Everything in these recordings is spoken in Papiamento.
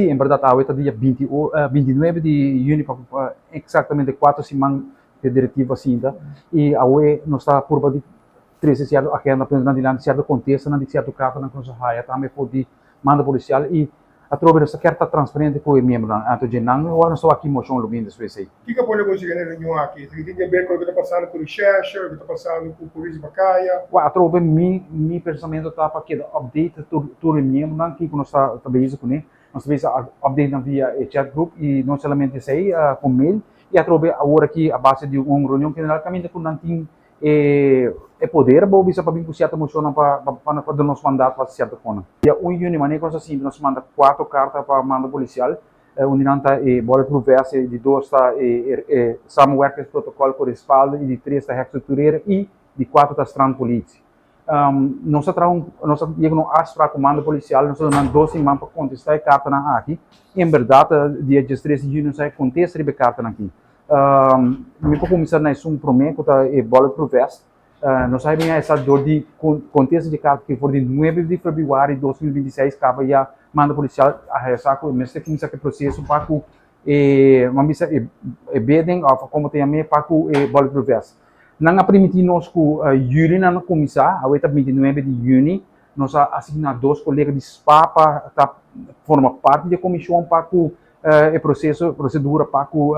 En berdad awe ta dia 29 di juni, pa exactamente 4 siman e directiva sinta y awe nos ta purba di trece cierto agenda pa dilanti, cierto contesta di cierto carta cu nos haya tambe for di mando policial y atrobe nos kier ta transparente cu e miembro. Anto nan awor nos aki mocion lo bin despues ey. Kico por consegui na reunion aki? Esaki tin di haber cu loke ta pasando cu recherche, loke ta pasando cu polis riba caya? Well, atrobe mi pensamento ta pa keda update tur e miembro cu nos ta bezig cu ne. Nos ta bezig update nan via e chat group y no solamente esey, cu mail. Y atrobe awor aki a base di un reunion general caminda cu nan tin e poder bo bisa pa bin cu cierto mocion pa duna nos mandato pa cierto cosnan. Dia 1 juni, manera cu nos a sinti, nos manda cuatro carta pa mando policial. Un di nan ta e bulletproof vest, di dos ta e samenwerkingsprotocol cu respaldo y di tres ta herstructureren y di cuatro ta strandpolitie. Nos a traha un, nos a yega un afspraak cu mando policial, nos a duna 2 siman pa contesta e cartanan aki. En berdad, dia 13 di juni nos a contesta e cartanan aki. Mi por cuminsa na esun prome, cu ta e bulletproof vest. Nos a bin esa door di contesta di carta cu for di 9 di februari di 2026 caba ya mando policial a haya cu mester cuminsa e proceso pa cu e, ban bisa, e bidding of con ta yama, pa cu e bulletproof vest. Nan a permiti nos cu juli nan a cuminsa, awe ta 29 di juni, nos a asigna dos colega di SPA pa ta forma parti di e comision pa cu e proceso, procedura pa cu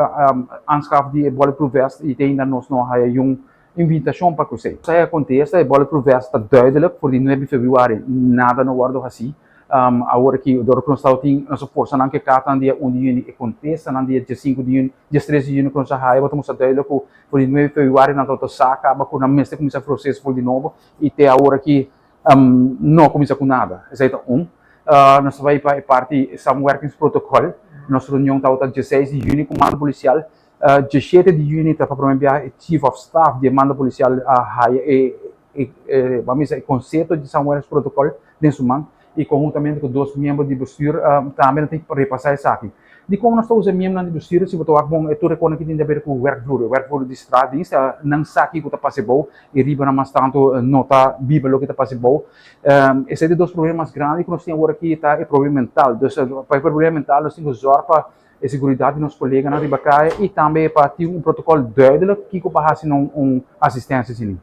aanschaf di bulletproof vest y te ainda nos no haya un invitacion pa esey. Esey a contesta, e bulletproof vest ta duidelijk, for di 9 di februari nada no wordo haci. Awor cu door cu nos tin nos forsa nan cu carta dia 1 di juni e contesta nan dia 5 di juni, 13 di juni cu nos haya, bo ta duidelijk cu for di 9 di februari nan ta saca cu nan mester cuminsa e proceso for di nobo y te awor aki no cuminsa cu nada. Esey ta un. Nos ta bay pa e parti samenwerkingsprotocol. Nos reunion tabata 16 di juni cu mando policial. 17 di juni ta pa prome biaha e chief of staff di mando policial a haya e, ban bisa, e concepto di samenwerkingsprotocol den su man y conhuntamente cu dos miembro di bestuur tambe tin cu repasa esaki. Di con nos ta usa miembro di bestuur? Si bo ta bon, e tur cu tin di haber cu werkvloer, werkvloer di straatdienst, nan sa kico ta pasa bou y riba nan mas tanto no ta biba loke ta pasa bou. Esey ta dos problema mas grandi cu nos tin awor aki, ta e problema mental. Dus pa e problema mental nos tin cu zorg pa e seguridad di nos coleganan riba caya y tambe pa tin un protocol duidelijk kico pa haci un asistencia asina.